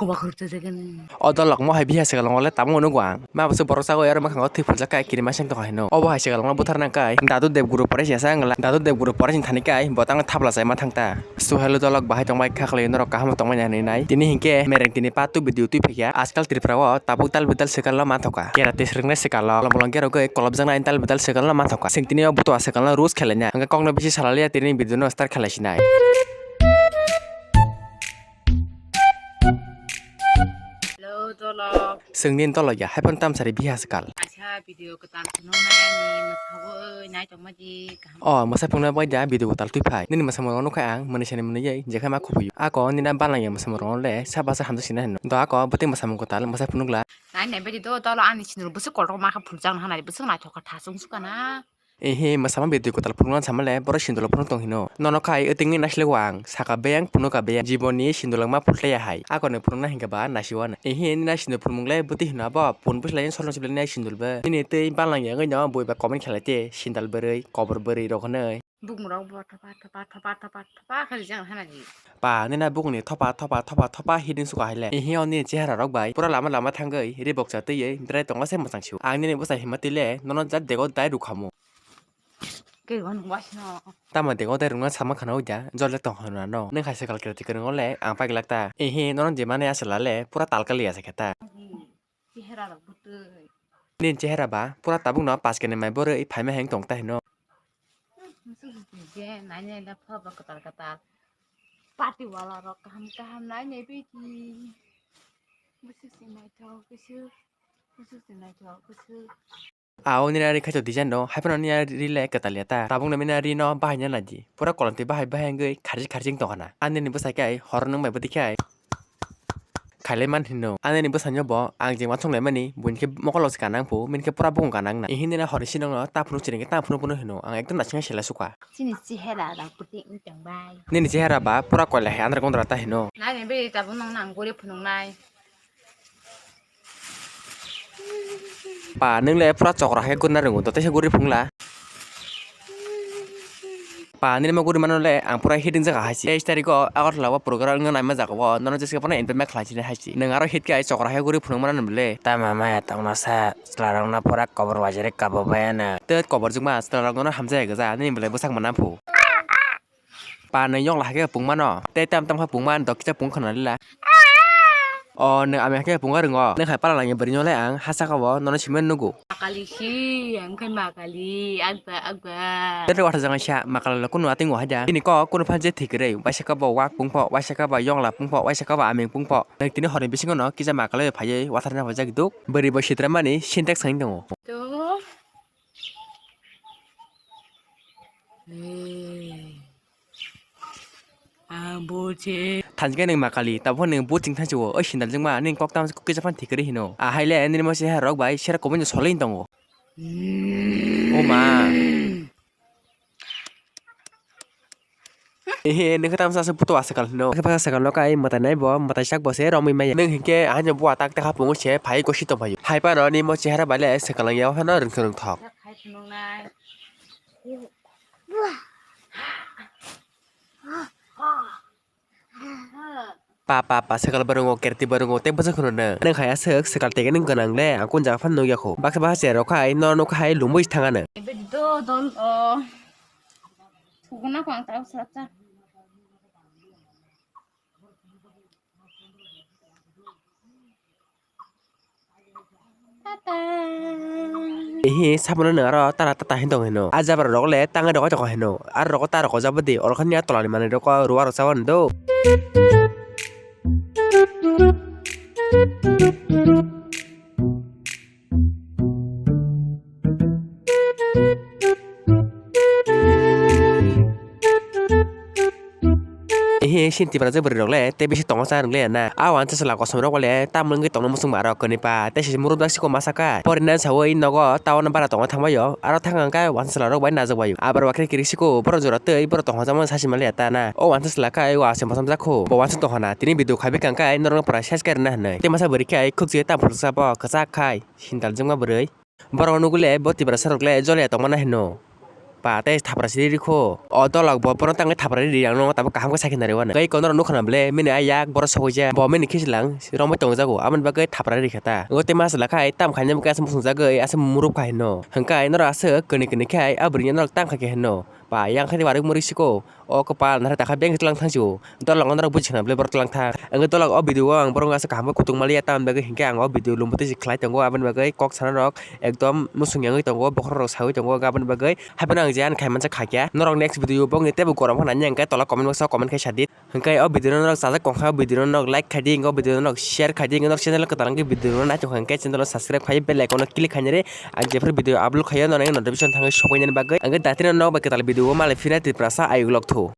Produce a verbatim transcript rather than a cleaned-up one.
Koba khurcha jagan. O dolok mo hai biha sekalongo le tamo nugo ang. Ma bwswk borok chago aro mwkhango thwi phuljak kai kirima seng tongkha hino. Obo hai sekalongo buthar nang kai Dadu Dev Guru pore se sa wngla. Dadu Dev Guru pore sing thani kai bo tang thapla chai ma thang ta. So hello dolok, bahai tongbai kha khlai norok kaham tongmani hinwi nai. Tini hinkhe mereng tini part two video twi phaikha. Ajkal Tripura o tabuk dal bidal sekalno manthoka. Karate swrwngnai sekalno bolong bolong kerogwi kolobjaknai dal bidal sekalno manthoka. Sing tini o butua sekalno roast khlaina. Hwnkhe kokno bisi salaliya tini video no start khlai sinai. Hello, dolok. Swngni dolok ya, hai phano tamsari biha swkal. Kaisa video kwtal phunuknai ani mwsabo oi nai tongma di kaham. O, mwsa phunukna bai da video kwtal twi phai. Nini mwsamung rok nukha ang, mwnwi sani mwnwi oi, jekha ma khupui. Ako nini na balai ya mwsamung rok le, sa basa hamjak sina hino. Do ako bwtwi mwsamung kwtal, mwsa phunukla. Nai nai bai di do, dolo ani sinul bwswk kotor ma kha phuljakna hanai bwswk naithok kha thasung sukana. Ehe, mwsama video kwtal phunukna samale, borok sindulo phunuk tong hino. Nono khai, wtwngwi naisle wang, saka beyang, phunukha beyang, jiboni sindulangma phultaya hai. Akoni phunukna hinkhe ba, naisiwano. Ehe, nini sindul phunukle, bwtwi hino abo, phun bwswlaini solno siblani sindul bo. Nini twi balangya wngwi no, buiba comment khlaite, sindal bwrwi, kobor bwrwi rok hwnwi. Bukmurok bo thopa, thopa, thopa, thopa, thopa khe rijak hanani. Pa, nini bukni thopa, thopa, thopa, thopa hiding suka haile. Ehe, o nini chehara rok bai, pura lama lama thangwi, ribok cha twiwi, berai tongo se mwchang sio. Ang nini bwsa hima twi le, nono jat dego dai rukhamu. Kebo nung waisino. Tamo dego de rungna sama khana uja, jole tong hwnna no. Nung hai sekal kerti kereng ole, ang pailak ta. Ehe, nono je mane aswk lale, pura talka liya se kheta. Chehera rok bwtwi. Nini chehera ba, pura tabuk no pas kene mai bore, i phaima heng tong ta hino. Musu je, nai nai da pha ba kwtal kwtal. Party wala rok kaham kaham nai nai beki. Musu si nai thok, kusu. Musu si nai thok, kusu. Ao nini ari khaito design no, hai phano nini ari le kwtal ya ta. Tabuk no nini ari no bahai na naidi. Pura kolom twi bahai bahai wngwi kharjik kharjik wng tongkha na. Ani ni bwsai khe ai horo nung bai bwtwi khe ai khailai man hino. Ani ni bwsai no bo ang jeng uansuk lai mani, buini khe mokol o se kana wngphu, bini khe pura bukung kana wngna. Ehin nini hor ni sinong no ta phunuk chini khe ta phunuk phunuk hino. Ang ekdom naising sela sukha. Chini chehera rok bwtwi wng tong bai. Nini chehera ba pura koilai hai andra kondra ta hino. Nai ni beri tabuk nang nang guri phunuk nai. Pa, nung le pura chokra hai gurina rwngo, do teisa guri phungla. Pa, nini ma guri mano le, ang pura hiding jaga hai si. Teis tarikh o Agartala o program wngna naima jaga o, nono jeske phano invite ma khlai sini hai si. Nung aro hit khe ai chokra hai guri phunuk mano le. Tama maya tongna sa, chwla rok no pura kobor wajari kabo baya na. Te kobor jukma, chwla rok no hamjaya gja, nini belai bwsak mana phu. Pa, nung yokla hakhe pungmano. Tei tam tam khe pungma, dok kisa pung khna lila. O, nung ami hakhe pungma rwngo. Nung hai pala langya bwrwi nole ang ha saka o nono simi nugo. Makali si, ang khe makali, agba, agba. Tei watha jang sa, makala lo kunu ating o haja. Ini ko kunu phan je thik rei, waisa ka bo wak pungpho, waisa ka bo yokla pungpho, waisa ka bo aming pungpho. Nung tini horni bisingo no kisa makala phaiwi watha rwna phaijak duk. Bwrwi bo sitra mani syntax sain tongo. To. Hey. Ang bo che. Thanjikhe nwng makali, tabukhe nwng bo chwng thansi o, oi sindal jwngma, nini kok tamo kisa phano thik kwrwi hino. Ahai le nini mo cheha rok bai sera kubui no soloi tongo. Hmm. O ma. Ehe, nokhe tamo sa puto aswk kal hino. Khe bwsa swkang no kai mwtai nai bo, mwtai sak bo se romwi maya. Nwng hinkhe ahaino bua tak takha pungo se phai gosi tongphaio. Hai phano nini mo chehara bai le swkang ya phano rwngthok rwngthok. Khai phunuknai. Pa, pa, pa, swkal bwrwngo, kerti bwrwngo, tei bwswk hwnwi nw. Nw hai aswk, swkal tege nw gwnang le, ang kung jaga phano nukya kho. Baksa baksa chair rok khai, no nukha hai lumui thang anw. Ebe do dol, o. Thuguna ko ang tau sa cha. Ehe, sabono nwng aro tara tata hin tong hino. A jabra rok le tangwi rok tong hino. Aro rok ta rok jabo de, oro khani a tola ni manwi rok rw rok chawan do. Ehe, sini Tiprasa bwrwi rok le tei bisi tongo cha rwng le na. A wansa chwla kosom rok le tamoni wngwi tongna muchung ma rok kwni pa tei sisi muruk dak siko masa kha. Porina sawi nogo town o bara tongna thang bai o. Aro thang ang khe wansa chwla rok bai najak bai o. Abar wakhe kiri siko borok jora tei borok tongma jama sasi mali ta na. O wansa chwla khe o asem bosam jak kho. Bo wansa tong hana tini video khai bikang khe norok no pura ses khe rwna hinwi. Tei masa bwrwi khe khukchi ta phulsa bo kwchak khai sindal jwngma bwrwi. Borok nugwi le bo Tiprasa rok le joliya tongmana hino. Pa tei thapra siri rikho. O dolok bo bono tangwi thapra riri ang no tabuk kaham khe sakhi nari wana. Tei kono rok nukha na ble mini a yak boro sogwi ja. Bo mini khichilang romwi tongjago. Aboni bagwi thapra rikha ta. Ngo tei masa lakhai tam khainai bwkhe asa muchungjagwi asa murup kha hino. Hwnkhe norok asa kwnwi kwnwi khai a bwrwini norok tang kha khe hino. Pa yang khe warwi muri siko. O kwpal nahar takha beng tlang thang sio. Dolok no norok buji khna ble borok tlang thang. Ang dolok o video o ang borok asa kaham khe kutung maliya tamni bagwi hinkhe ang o video lumbotwi se khlai tongo aboni bagwi kok sana rok ekdom musung yangwi tongo bokhorok rok sawi tongo aboni bagwi. Hapheno ang je ani khai mansa khakya. Norok next video bokni teibo gorom hwnna nini ang khe tola comment box o comment khai sadi. Hwnkhe o video no norok chajak kongkha o video no norok like khaidi, o video no norok share khaidi, norok channel kwtal wngkhe video no naithok kha hwnkhe channel o subscribe khai bell icon o click khainai re. Ang jephru video upload khaio norok notification thangwi sopainani bagwi. Ang khe datino nok bai kwtal video o malai phina Tiprasa ayuk lok thu.